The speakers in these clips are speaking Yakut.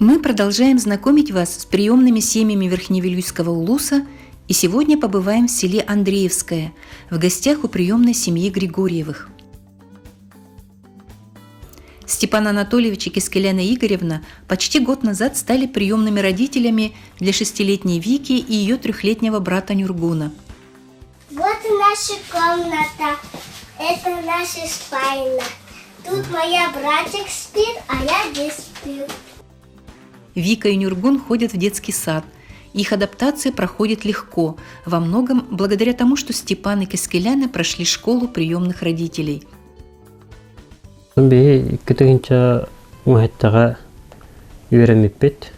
Мы продолжаем знакомить вас с приемными семьями Верхневилюйского улуса и сегодня побываем в селе Андреевское в гостях у приемной семьи Григорьевых. Степан Анатольевич и Кискеляна Игоревна почти год назад стали приемными родителями для шестилетней Вики и ее трехлетнего брата Нюргуна. Вот наша комната. Это наша спальня. Тут моя братик спит, а я здесь сплю. Вика и Нюргун ходят в детский сад. Их адаптация проходит легко, во многом благодаря тому, что Степан и Кискеляна прошли школу приемных родителей. Биһи икки уһаттаҕа үөрэммиппит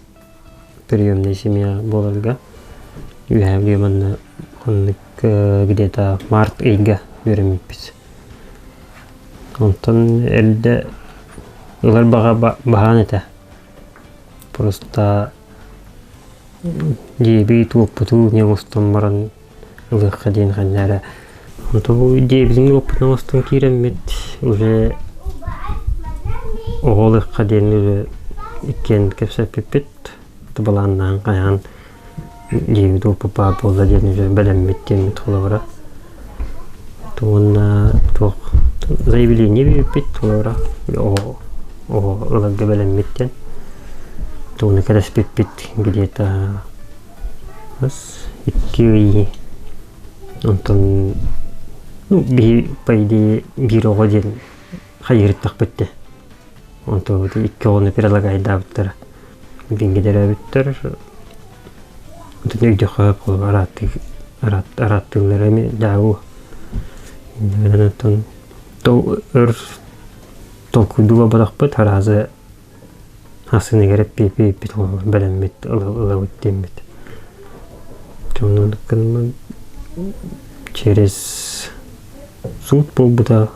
приемная семья буоларга үөһээ манна оннук где-то март ыйга үөрэммиппит. Онтон эрдэ ылар баҕа баһаан этэ. Просто дьиэбит уоппутуу не оҥостон баран ылыахха диэн ханна эрэ. Онтон бу дьиэбитин уоппутун оҥостон киирэммит уже оҕо ылыахха диэн уже иккиэн кэпсэппиппит. Былааннаан хайаан дьиэбит уоппут баар буолла диэн уже бэлэммит диэммит холобура. Уонна туох заявление биэрбиппит холобура оҕо оҕо ыларга бэлэммит диэн. Тугуна кэтэспиппит где-то икки ый онтон ну биһи по идее биир оҕо диэн хайыырыттахпыт дии. Онтон икки оҕону предлагайдаабыттара. Бииргэ төрөөбүттэр. Онтон өйдөххө арааттыы арааттыыллара эмиэ дьаабы. Онтон өр толкуйдуу буолбатахпыт араазы Ахсыныгар эппиэппит бэлэммит ылабыт диэммит. Дьоннорун через суут буолбута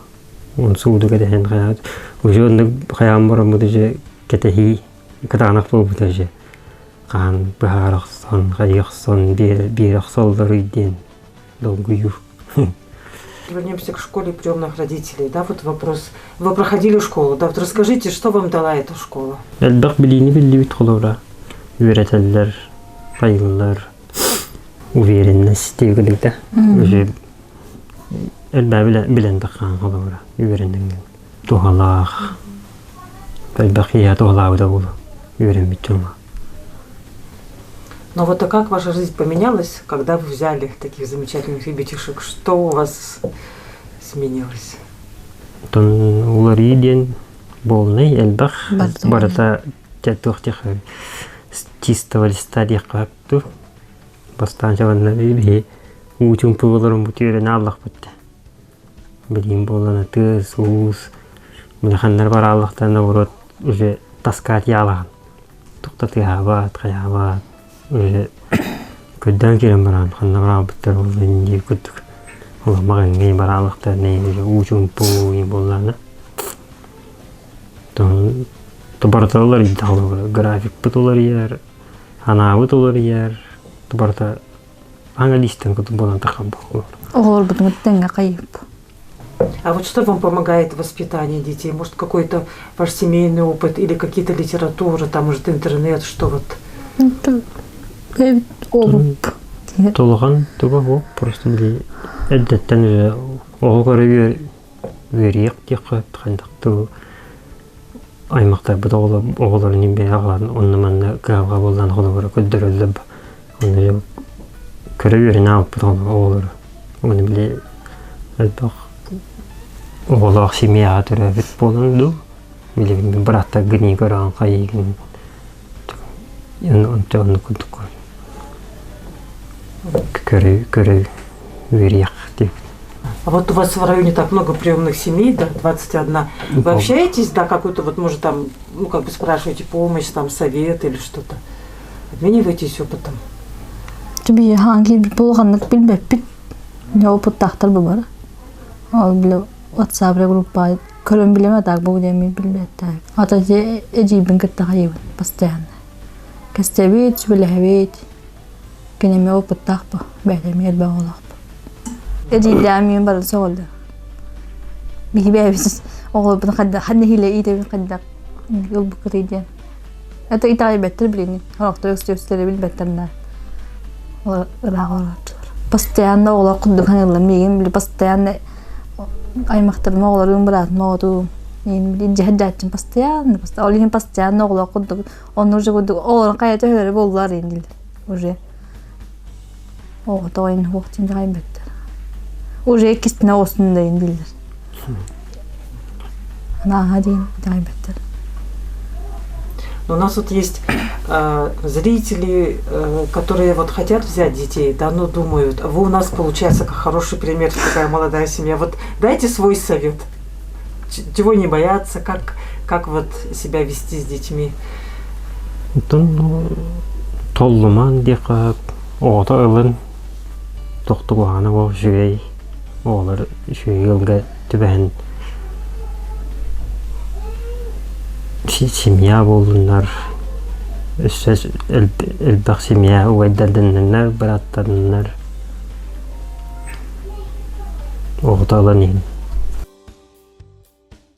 он сууду кэтэһэн хайаат уже оннук хайаан бараммыт уже кэтэһии кытаанах буолбута уже хаан быһаара охсон хайыы охсон биэрэ охсоллоруй диэн долгуйуу. Вернемся к школе приемных родителей. Да, вот вопрос. Вы проходили школу, да? Вот расскажите, что вам дала эта школа? Элбэх билиини биллибит холобура. Үөрэтэллэр, хайыллар, уверенность диэбилигдэ. Уже элбээ билэн таххан холобура үөрэнэн туһалаах элбэх киһи туһалаабыта буолуо үөрэммит дьоҥҥо. Но вот а как ваша жизнь поменялась, когда вы взяли таких замечательных ребятишек? Что у вас сменилось? Оттон уларыы диэн буолнай элбэх барыта туох с чистого листа диэххэ сөптүү. Бастаан чабанна биһи уу чумпу болорун бу үөрэнэ аллахпыт Билигин буоллана тыас, уус, улаханнар барааллахтарына наоборот уже тоска тиаалаҕын. Туох да тыаһаабат, хайаабат, уже көрдөөн киирэн баран ханна бараабыттар буолла диир курдук маҕаҥҥа барааллахтарына уже уу чуумпу буоллаҕына барыта уларыйда холобура графикпыт уларыйар, анаабыт уларыйар, барыта Английстан кутун буолан таххан буолар. Оҕолорбутун тэҥҥэ хайып. А вот что вам помогает в воспитании детей? Может, какой-то ваш семейный опыт или какие-то литературы, там, может, интернет, что вот? Толухан туга бу просто били эрдэттэн уже оҕо көрө үөрүйэх диэххэ хайдах аймахтарбыт оҕолорун бэйэ аҕаларын онно-манна кыһалҕа буоллаан холобура көрдөрөллөр онно көрө үөрэнэ аалпыт оҕолору уонна били элбэх оҕолоох семьяҕа төрөөбүт буолан дуу били бырааттаргын көрөҕүн хайыыгын онно курдук көрө көрө үөрүйэх диэбит. А вот у вас в районе так много приемных семей, да, 21. Вы общаетесь, да, какую-то вот, может, там, ну, как бы спрашиваете помощь, там, совет или что-то? Обмениваетесь опытом? Тебе хаан булганнык билбэппит. Опыттаахтар бу Ол биле WhatsApp группа көрөн билеме так бу диэн билбэттэр. Ата эдьиийбин кытта хайыбын постоянно. Кэстэбит, сүбэлэһэбит. Кинеми опыттаах бу, бэйэм элбэх оҕолоох бу. Эдьиийдээх бары соҕоллор. Биһи бэйэбит оҕолорбун хайдах ханна иһилэ иитэбин хайдах ылбыккытый диэн. Это итэҕэйбэттэр билигин. Сорохтор өстөстөрө билбэттэр да. Ыраах олорооччулар. Постоянно оҕолор курдук саныыллар. Миигин били постоянно аймахтарым оҕолорун быраатым оҕотум. Миигин били дьэһэр постоянно ол иһин постоянно оҕолор курдук онно уже курдук оҕолорун хайа төһөлөрө буоллар дииллэр уже оҕото ойын суох диэн итэҕэйбэттэр. Уже иккистинэ оҕустун да дииллэр. Анааһа диэн итэҕэйбэттэр. Но у нас вот есть зрители, которые вот хотят взять детей, да, но думают, вы у нас получается как хороший пример, такая молодая семья. Вот дайте свой совет. Чего не бояться, как вот себя вести с детьми? Оттон толлуман диэххэ оҕото ылын тохтугуһаана буол үчүгэй оҕолор үчүгэй ыалга түбэһэн семья буоллуннар өссө элбэх семья убайдарданнар бырааттарданнар оҕото ылан иһин.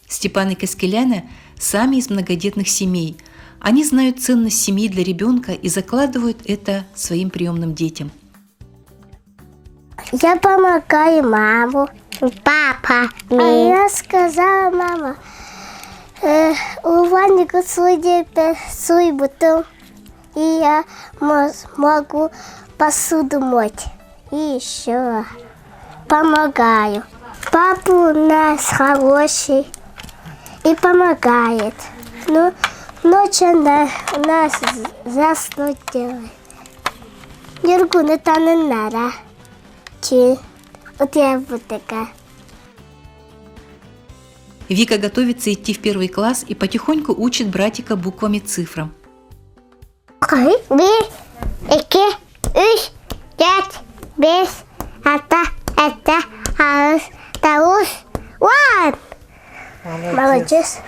Степан и Каскеляна сами из многодетных семей. Они знают ценность семьи для ребенка и закладывают это своим приемным детям. Я помогаю маму, папа. А я сказала мама, у Вани суйбутум, и я могу посуду мыть. И еще помогаю. Папа у нас хороший и помогает. Ну, ночью на, у нас заснуть делает. Ньургуну таҥыннара. Чи, вот я вот такая. Вика готовится идти в первый класс и потихоньку учит братика буквам и цифрам. Биир, икки, үс, түөрт, биэс, алта, сэттэ, аҕыс, тоҕус, уон! Молодец.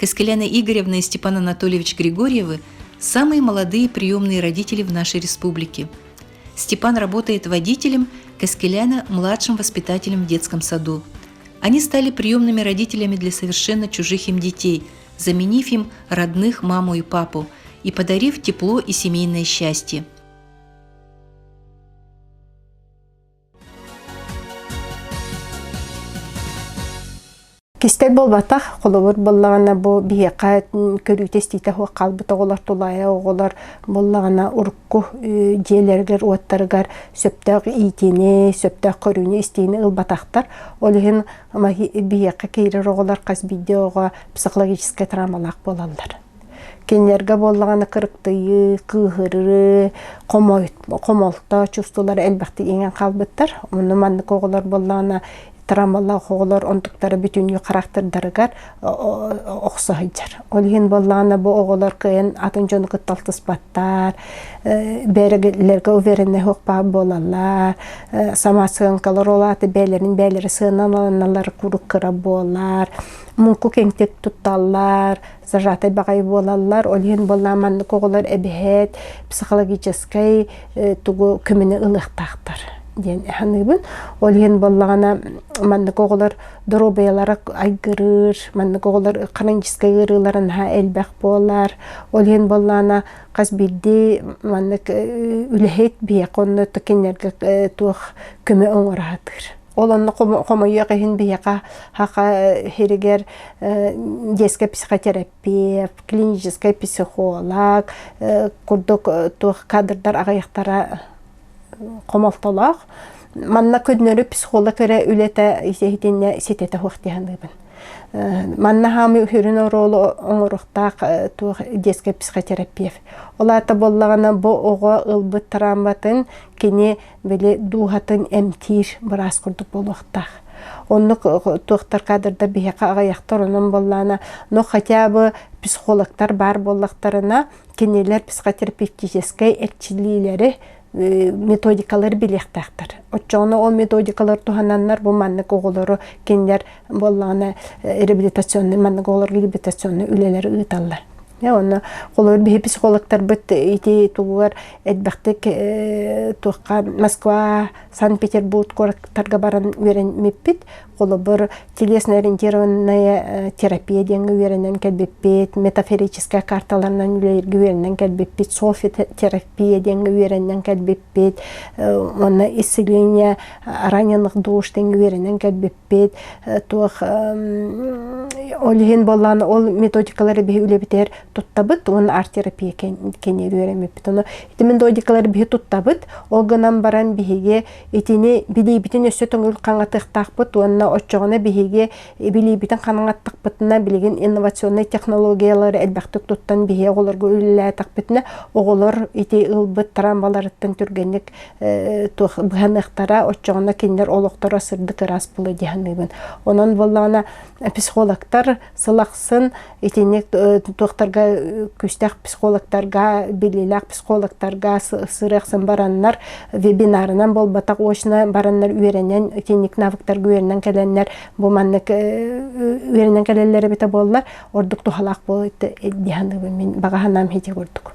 Каскеляна Игоревна и Степан Анатольевич Григорьевы – самые молодые приемные родители в нашей республике. Степан работает водителем, Каскеляна – младшим воспитателем в детском саду. Они стали приемными родителями для совершенно чужих им детей, заменив им родных маму и папу и подарив тепло и семейное счастье. Кистэл буолбатах, холобур буоллаҕына бу биһиэхэ көрүүтэ-истиитэ суох хаалбыт оҕолор тулаайах оҕолор буоллаҕына урукку дьиэлэригэр уоттарыгар сөптөөх иитиини, сөптөөх көрүүнү-истиини ылбатахтар. Ол иһин биһиэхэ киирэр оҕолор хас биирдии оҕо психологическай травмалаах буолаллар. Кинилэргэ буоллаҕына кырыктыйыы, кыыһырыы, хомолто чувстволара элбэхтик иҥэн хаалбыттар. Онно маннык оҕолор буоллаҕына травмалаах оҕолор онтуктара бүтүннүү харахтардарыгар охсо сылдьар. Ол иһин буоллаҕына бу оҕолор кыайан атын дьону кытта алтыспаттар, бэйэлэргэ увереннай суох буолаллар, самооценкалар ол аата бэйэлэрин бэйэлэрэ сыаналаналлар куруук кыра буолар, муҥку киэҥтик тутталлар, зажатай баҕайы буолаллар. Ол иһин буоллаҕына маннык оҕолор эбэһээт психологическай тугу көмөнү ылыахтаахтар диэн саныыбын. Ол иһин буоллаҕына маннык оҕолор доруобуйалара айгырыыр, маннык оҕолор хроническай ыарыылара наһаа элбэх буолар. Ол иһин буоллаҕына хас биирдии маннык үлэһит биһиэхэ онно кинилэргэ туох көмө оҥоро сатыыр. Ол онно хомойуох иһин биһиэхэ саха сиригэр детскай психотерапевт, клиническай психолог курдук туох кадрдар аҕыйахтара хомолтолоох. Манна көннөрү психолог эрэ үлэтэ итиннэ ситэтэ суох дии саныыбын. Манна хаамыы сүрүн оруолу оҥоруохтаах туох детскай психотерапевт. Ол аата буоллаҕына бу оҕо ылбыт травматын кини били дууһатын эмтиир быраас курдук буолуохтаах. Оннук туохтар кадрдар биһиэхэ аҕыйахтар, онон буоллаҕына, но хотя бы психологтар баар буоллахтарына, кинилэр психотерапевтическэй эрчиллиилэри методикалары билиэхтээхтэр. Оччоҕуна ол методикалар туһананнар бу маннык оҕолору кинилэр буоллаҕына реабилитационный маннык оҕолорго реабилитационный үлэлэри ыыталлар. Онно холобур биһи психологтарбыт ити тугугар элбэхтик туохха Москва, Санкт-Петербург куораттарга баран үөрэммиппит. Холобур, телесно-ориентированная терапия диэҥҥэ үөрэнэн кэлбиппит, метафорическай карталарынан үлэлииргэ үөрэнэн кэлбиппит, софитерапия диэҥҥэ үөрэнэн кэлбиппит, уонна исцеление раненых душ диэҥҥэ үөрэнэн кэлбиппит, туох ол иһин буоллаҕына ол методикалары биһи үлэбитигэр туттабыт уонна арт-терапия кэнниэр үөрэммиппит. Ону ити методикалары биһи туттабыт, ол гынан баран биһиги итини билиибитин өссө төҥүл хаҥатыахтаахпыт уонна оччоҕуна биһиги билиибитин хаҥаттахпытына билигин инновационнай технологиялары элбэхтик туттан биһиги оҕолорго үлэлээтэхпитинэ оҕолор ити ылбыт травмаларыттан түргэнник туох быһаныахтара оччоҕуна кинилэр олохторо сырдык ыраас буолуо дии саныыбын. Онон буоллаҕына психологтар сыл ахсын итинник туохтарга күүстээх психологтарга, билиилээх психологтарга сырыахсын бараннар вебинарынан буолбатах очно бараннар үөрэнэн итинник навыктарга үөрэнэн кэлэннэр бу маннык үөрэнэн кэлэллэр эбитэ буоллар ордук туһалаах буолуо дии саныыбын мин баҕа санаам ити курдук.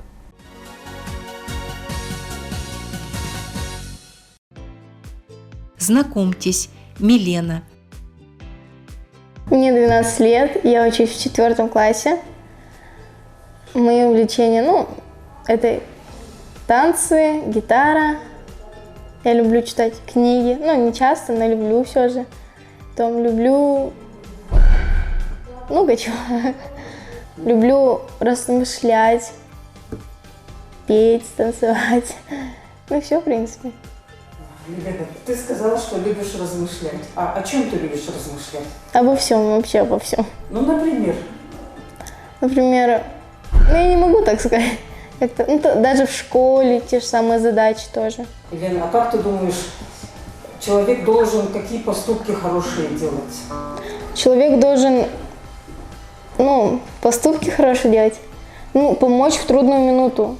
Знакомьтесь, Милена. Мне 12 лет, я учусь в четвертом классе. Мои увлечения, ну, это танцы, гитара. Я люблю читать книги, ну, не часто, но люблю все же. Потом люблю много чего. Люблю размышлять, петь, танцевать. Ну, все, в принципе. Елена, ты сказала, что любишь размышлять. А о чем ты любишь размышлять? Обо всем, вообще обо всем. Ну, например? Например, ну, я не могу так сказать. Как-то, ну, то, даже в школе те же самые задачи тоже. Елена, а как ты думаешь, человек должен какие поступки хорошие делать? Человек должен, ну, поступки хорошие делать, ну, помочь в трудную минуту.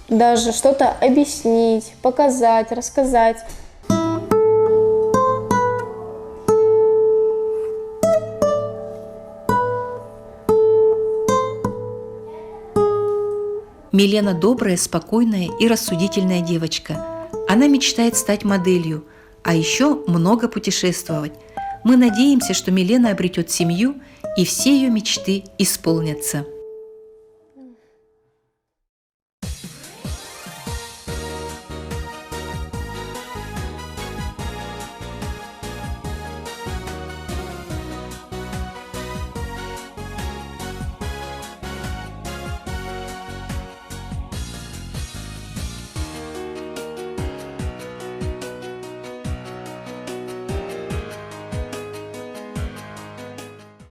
Даже что-то объяснить, показать, рассказать. Милена добрая, спокойная и рассудительная девочка. Она мечтает стать моделью, а еще много путешествовать. Мы надеемся, что Милена обретет семью и все ее мечты исполнятся.